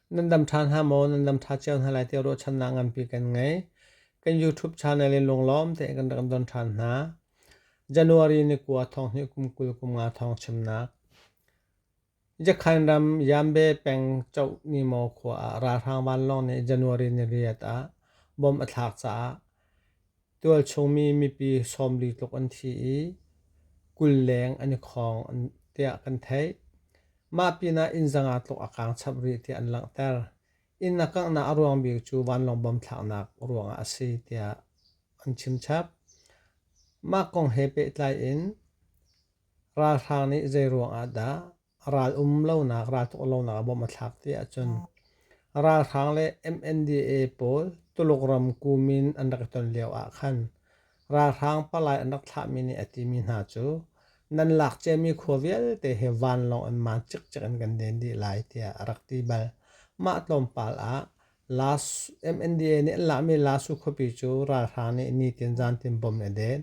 Nan dam ṭhan hna maw? Nan dam ṭha cio hna lai tiah ruahchannak nganpi kan ngei. Kan YouTube channel in lunglawm tein kan rak don ṭhan hna. January ni kua thong hnih kum 20 kum nga thawng chimnak. Yakhan ram Yambe peng Choh Nimo khua ah ralhrang vanlawng nih January ni riat ah bomb a thlak caah tualchungmi mipi 40 tluk an thi i 20 leng an i khawng tiah kan theih. Mah pinah inn zanga tluk a kaang chap rih tiah an langhter. Inn a kanghnak a ruang bik cu vanlawng bomb thlaknak ruangah a si tiah an chim chap. Mah kong he pehtlai in Ralhrang nih zeiruang ah dah ral um lonak, raltuk lonak ah bawmh a thlak ti ahcun ralhrang le MNDAA pawl Tuluk ram kumin an rak i ton lio ah khan ralhrang palai an rak thlahmi nih a timi hna cu nan lak ciami khua vialte hi vanlawng in maan cikcek in kan den dih lai tiah a rak ti bal. Mah tlawmpal ah MNDAA nih an lahmi Lasu khuapi cu ralhrang nih nitin zantin bom in a den.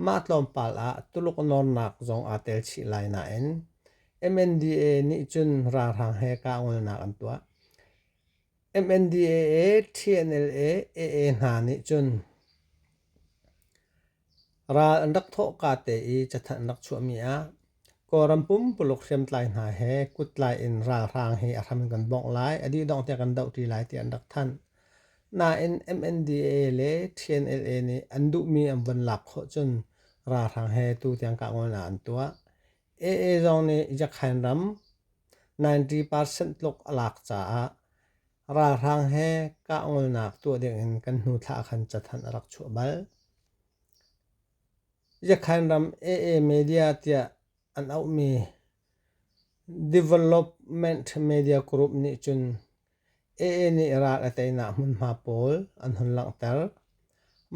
Mah tlawmpal ah Tuluk nawrnak zong aa tel chih lai nain MNDAA nih cun ralhrang he kahngolnak an tuah. MNDAA, TNLA, AA hna nih cun Ral an rak thawhka te i cathanh an rak chuahmi ah Kawlram pumpuluk hriamtlai hna he kuttlai in ralhrang hi a hram in kan bawngh lai, a dihdongh tiang kan dohṭi lai tiah an rak thanh. Nain MNDAA le TNLA nih an duhmi an von lak khawh cun ralhrang he tutiang kahngolnak an tuah. AA zong nih Yakhain ram 90% tluk a lak caah ralhrang he kahngolnak tuah dingin kan hnu thla ah khan cathanh a rak chuah bal. Yakhain ram AA Media tiah an auhmi Development Media Group nih cun AA nih ral a teinak hmunhma pawl an hun langhter.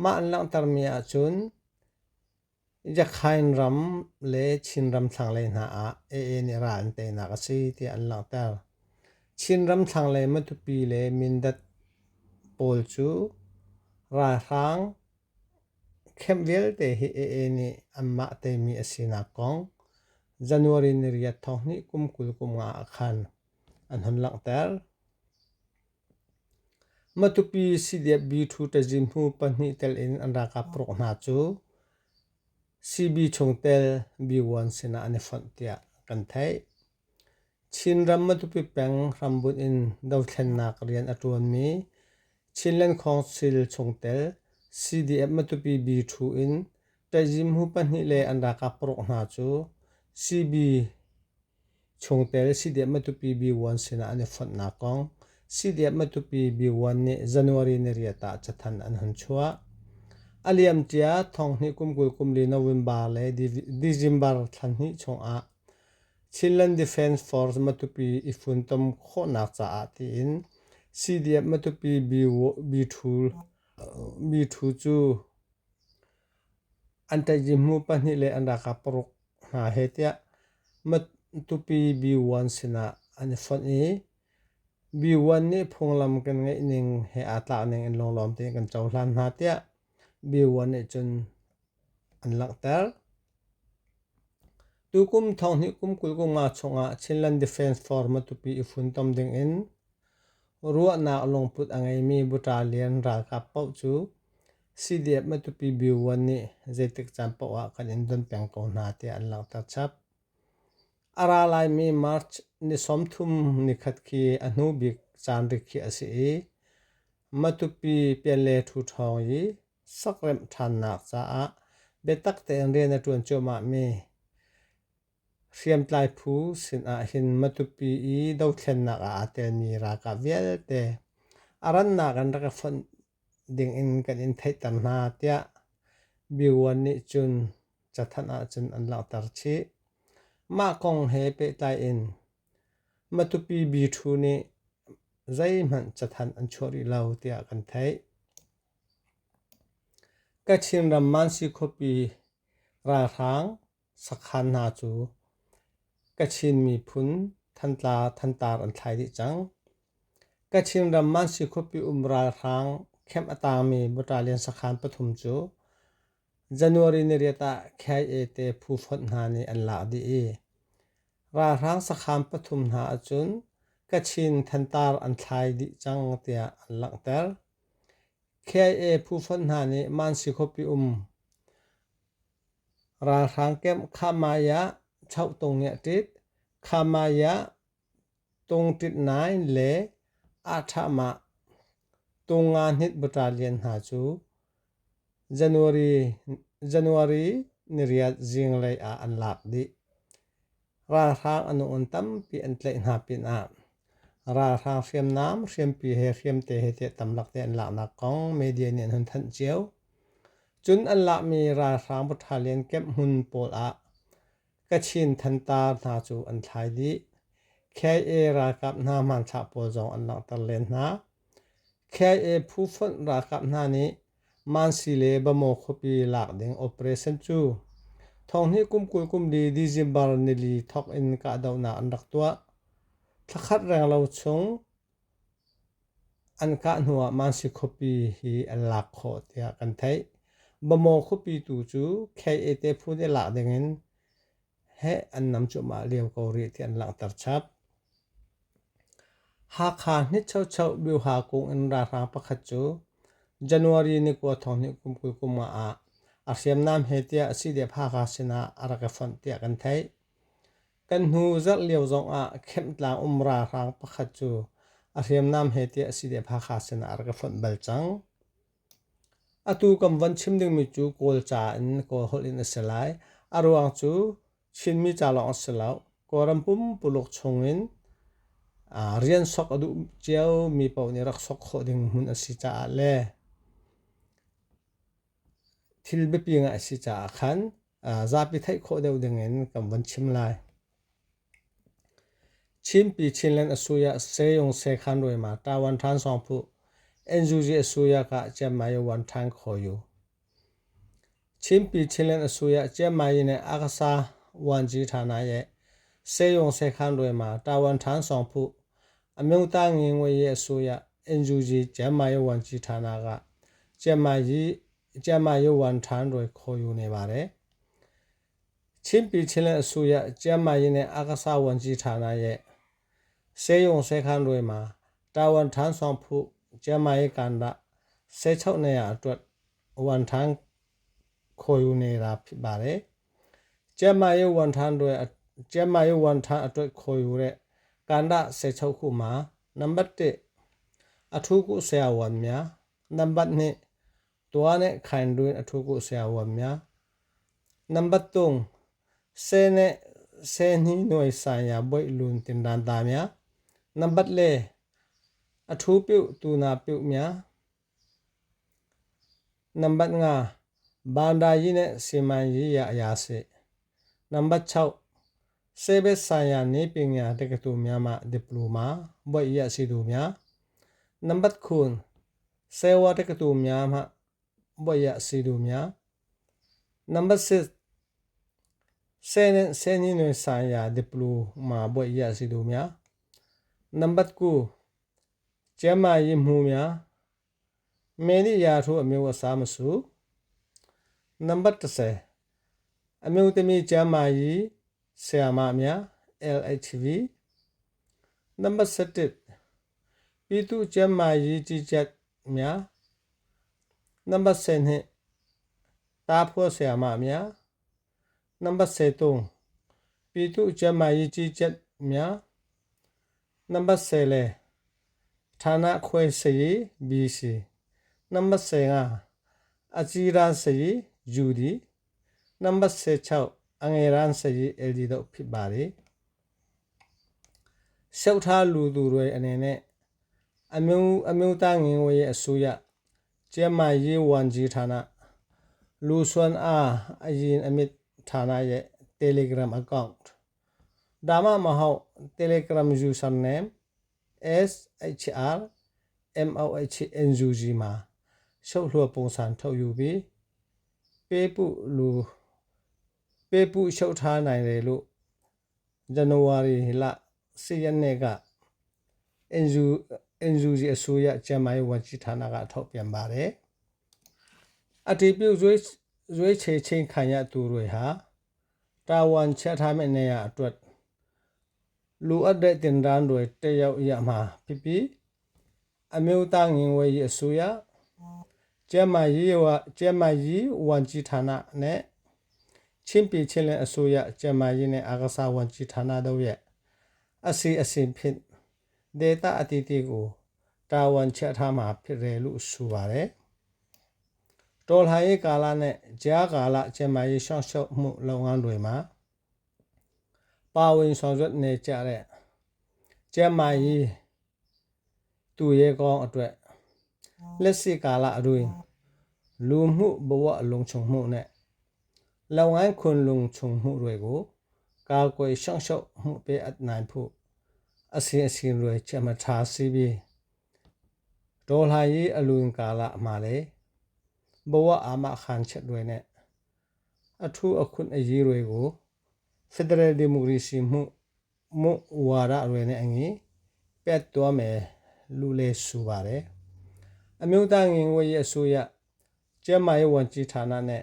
Mah an langhtermi ahcun Yakhain ram le Chinram thlanglei hna ah AA nih ral an teinak a si tiah an langhter. Chinram thlanglei Matupi le Mindat pawl cu ralhrang kemh vialte hi AA nih anmah teimi a sinak kong January ni riat thong hnih kum 20 kum nga ah khan an hun langhter. Matupi CDF B2 ṭazin hnu pahnih tel in an ralkap paruk hna cu CB chungtel B1 sinah an i fonh tiah kan theih. Chinram Matupi peng hrambunh in dothlennak rian a ṭuanmi Chinland Council chungtel CDF Matupi B2 in ṭaizim hnu pahnih le an ralkap paruk hna cu CB Chungtel CDF Matupi B1 sinah an i fonhnak kong CDF Matupi B1 nih January ni riat ah cathanh an hun chuah. A liamcia thonghnih kum 20 kum li November le December thla hnih chungah Chinland Defence Force Matupi i funtom khawhnak caah tiin CDF Matupi B2 cu An ṭaihzihmu pahnih le an ralkap paruk hna he tiah Matupi B1 sinah an i fonh i B1 nih phunglam kan ngeih ning he aa tlak ning in lunglawm tein kan cohlan hna tiah B1 nih cun an langhter. Tukum thonghnih kum 20 kum nga chungah Chinland Defence Force Matupi i funtom dingin ruahnak lungput a ngeimi battalion ralkap paoh cu CDF Matupi B1 nih zeitik caan paoh ah kan in don peng ko hna tiah an langhter chap. A ra laimi March ni 30 nikhat khi a hnu bik caan rikhiah a si i Matupi Pianle Thu Ṭhawng i sakremh ṭhannak caah biatak tein rian a ṭuan cuahmahmi Hriamtlai phu sinah hin Matupi i dothlennak ah aa telmi ralkap vialte a rannak in rak i fonh dingin kan in theihter hna tiah B1 nih cun cathanh ahcun an langhter chih. Mah kong he pehtlai in Matupi B2 nih zeihmanh cathanh an chuah rih lo tiah kan theih. Kachin ram Mansi khuapi ralhrang sakhan hna cu Kachin miphun Thantla thantar an thlai dih cang. Kachin ram Mansi khuapi um ralhrang kemh a tangmi battalion sakhan pathum cu January ni riat ah KIA te phu fonh hna nih an lak dih i ralhrang sakhan pathum hna ahcun Kachin thantar an thlai dih cang tiah an langhter. KIA phufonh hna nih Mansi khuapi um ralhrang camp Khamaya Chauhtung ṭit, Khamaya Tungṭit Nai le Ahṭhahmah Tungahnit Battalion hna cu January 8 zinglei ah an lak dih. Ralhrang a nung in tampi an tlaih hna pinah ralhrang hriamnam, hriampi he hriamte he tiah tamlak te an laknak kong media nih an hun thanh cio. Cun an lakmi ralhrang battalion camp hmun pawl ah Kachin thantar hna cu an thlai dih. KIA ralkap hna hmanthlak pawl zong an langhter len hna. KIA phu fonh ralkap hna nih Mansi le Bamaw khuapi lak ding operation cu thonghnih kum 20 kum li December nili thawk in kahdohnak an rak tuah. Thlakhat renglo chung an kah hnuah Mansi khuapi hi an lak khawh tiah kan theih. Bamaw khuapi tu cu KIA te phu nih lak ding in heh an nam cuahmah lio ko rih ti an langhter chap. Hakha hnitchocho Bioha kung in ralhrang pakhat cu January ni kua thong hnih kum 20 kum nga ah a hriamnam he tiah CDF Hakha sinah a rak i fonh tiah kan theih. Kan hnu zarh lio zongah Khemtlang um ralhrang pakhat cu a hriamnam he tiah CDF Hakha sinah a rak i fonh bal cang. Atu kan von chim dingmi cu Kawlca in Kawl holh in a si lai. A ruang cu Chinmi ca lawng a si lo. Kawlram pumpuluk chungin rian sok a duh ciomi paoh nih rak sok khawh ding hmun a si caah le thil biapi ngai a si caah khan zapi theih khawh deuh dingin kan von chim lai. Chinpi Chinland asuya Seyung Sekhan Ruima Tawan Than Songphu NUG asuya ka Chiangmai Wan Than Khoyu Chinpi Chinland asuya Chiangmai ne Akasa Wanji Thana ye Seyung Sekhan Ruima Tawan Than Songphu Amyota Ngi Ngwe ye asuya NUG Chiangmai Wanji Thana ka Chiangmai Chiangmai Wan Than Roi Khoyu နေပါတယ် ချင်းပြည်ချင်းလက်အစိုးရကျန်းမာရေးနဲ့အားကစားဝန်ကြီးဌာနရဲ့ဆေးရုံဆေးခန်းတွေမှာတာဝန်ထမ်းဆောင်ဖို့ကျန်းမာရေးကဏ္ဍ16နေရာအတွက်ဝန်ထမ်းခေါ်ယူနေတာဖြစ်ပါတယ်။ကျန်းမာရေးဝန်ထမ်းတွေကျန်းမာရေးဝန်ထမ်းအတွက်ခေါ်ယူတဲ့ကဏ္ဍ16ခုမှာနံပါတ်1အထူးကုဆရာဝန်များနံပါတ်2သွားနဲ့ခိုင်တွင်အထူးကုဆရာဝန်များ နံပါတ်3ဆဲနဲ့ဆဲနှီးနွယ်ဆိုင်ရာဘွဲ့လွန်တင်ဒန်သားများနံပါတ်4အထူးပြုသူနာပြုများနံပါတ်5ဘန္ဒာရေးနဲ့စီမံရေးရာအရာရှိနံပါတ်6ဆေးဘက်ဆိုင်ရာနည်းပညာတက္ကသိုလ်များမှဒီပလိုမာဘွဲ့ရရှိသူများနံပါတ်9ဆေဝါတက္ကသိုလ်များမှဘွဲ့ရရှိသူများ နံပါတ်6ဆယ်နဲ့ဆယ်နည်းနွယ်ဆိုင်ရာဒီပလိုမာဘွဲ့ရရှိသူများနံပါတ်9ကျန်းမာရေးမှုများမေနိယာထိုအမျိုးအစားမစုနံပါတ်10အမျိုးသမီးကျန်းမာရေးဆရာမများ LHV နံပါတ်7ပြည်သူ့ကျန်းမာရေးကြီးကြပ်များနံပါတ်10နှင့် သားဖွားဆရာမများနံပါတ်73ပြည်သူ့ကျန်းမာရေးကြီးကြပ်များနံပါတ်10လဲဌာနခွဲစရေး BC နံပါတ်15အကြီးရန်စရေး UD နံပါတ်16အငယ်ရန်စရေး LD တို့ဖြစ်ပါတယ်။ရှုပ်ထားလူသူတွေအနေနဲ့အမျိုးအမျိုးသားငင်ဝရဲ့အစိုးရကျန်းမာရေးဝန်ကြီးဌာန လူစွမ်းအားအရင်အမြစ်ဌာနရဲ့ Telegram account ဒါမှမဟုတ် Telegram username SHR MOHNUG မှာရှုပ်လွှတ်ပုံစံထုတ်ယူပြီးပေးပုလူပေးပုရှုပ်ထားနိုင်တယ်လို့ဇန်နဝါရီလ10ရက်နေ့က NUG NUG အစိုးရကျန်းမာရေးဝန်ကြီးဌာနကထုတ်ပြန်ပါတယ် အတည်ပြုရွေးရွေးချယ်ချင်းခံရသူတွေဟာတာဝန်ချထားမဲ့နေရာအတွက် Lu at de tin ran ruai te yau ya ma pipi အမျိုးသားငင်ဝေအစိုးရကျန်းမာရေးဝကျန်းမာရေးဝန်ကြီးဌာနနဲ့ချင်းပြည်ချင်းလင်းအစိုးရကျန်းမာရေးနဲ့အာကစားဝန်ကြီးဌာနတို့ရဲ့အစီအစဉ်ဖြင့်ဒေတာအတီတီကိုတာဝန်ချထားမှာဖြစ်တယ်လို့ဆိုပါတယ်။တော်လှန်ရေးကာလနဲ့ကြားကာလကျန်းမာရေးရှောင့်ရှောက်မှုလုပ်ငန်းတွေမှာပါဝင်ဆောင်ရွက်နေကြတဲ့ကျန်းမာရေးသူရဲကောင်းအတွက်လက်ရှိကာလအတွင်းလူမှုဘဝအလုံးချုံမှုနဲ့လုပ်ငန်းခွင်လုံခြုံမှုတွေကိုကာကွယ်ရှောင့်ရှောက်မှုပေးအပ်နိုင်ဖို့အစီအစဉ်တွေချမှတ်ထားစီပြီးဒေါ်လာရေးအလွန်ကာလမှာလေဘဝအာမခံချက်တွေနဲ့အထူးအခွင့်အရေးတွေကိုဖက်ဒရယ်ဒီမိုကရေစီမှုမှုဝါဒတွေနဲ့အညီပြတ်သွားမယ်လူလဲဆိုပါတယ်အမျိုးသားငင်ဝရဲ့အစိုးရကျန်းမာရေးဝန်ကြီးဌာနနဲ့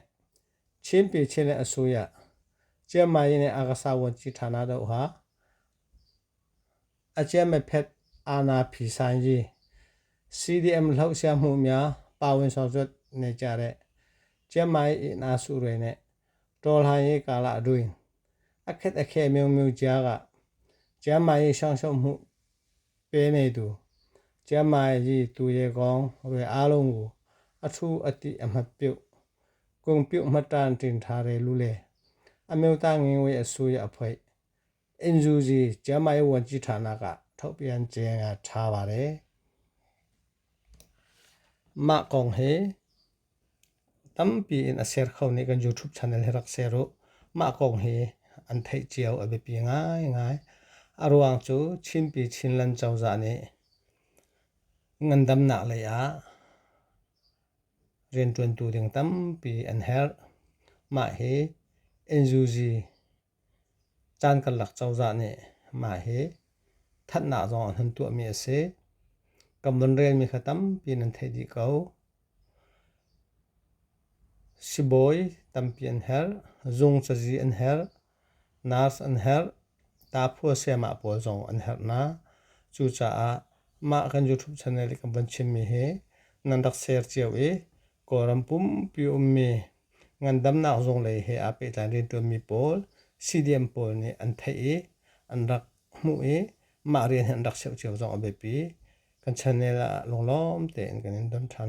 ချင်းပြည်ချင်းတဲ့အစိုးရကျန်းမာရေးနဲ့အာကစားဝန်ကြီးဌာနတို့ဟာအကျဲမဖက်အာနာဖီဆိုင်ကြီး CDM လှုပ်ရှားမှုများပါဝင်ဆောင်ရွက်နေကြတဲ့ကျန်းမာရေးအင်အားစုတွေနဲ့တော်လှန်ရေးကာလအတွင်းအခက်အခဲမျိုးမျိုးကြားကကျန်းမာရေးရှောင်ရှောက်မှုပေးနေသူကျန်းမာရေးသူရဲကောင်းတွေအားလုံးကိုအထူးအတိအမှတ်ပြုဂုဏ်ပြုမှတ်တမ်းတင်ထားတယ်လို့လေအမျိုးသားငင်းဝေအစိုးရအဖွဲ့ NUG ကျန်းမာရေးဝန်ကြီးဌာနကထုတ်ပြန်ကြေညာထားပါတယ်မကောင်ဟေ tampi in a share kho ni kan YouTube channel hi rak share u mah kong hi an theih cio a biapi ngaingai. A ruang cu Chinpi Chinland cozah nih ngandamnak lei ah rianṭuantu ding tampi an herh. Mah hi NUG caan karlak cozah nih mah hi thatnak zong an hun tuahmi a si. Kan von relmi kha tampi nan theih dih ko. Sibawi tampi an herh, zung cazi an herh, nurse an herh, taphua sayamah pawl zong an herh hna. Cucaah mah kan YouTube channel i kan von chimmi hi nan rak share cio i Kawlram pumpi ummi ngandamnak zung lei he aa pehtlai rianṭuanmi pawl CDM pawl nih an theih i an rak hmuh i mah rian hi an rak seuh cio zong a biapi. Kan channel ah lunglawm tein kan in don ṭhan.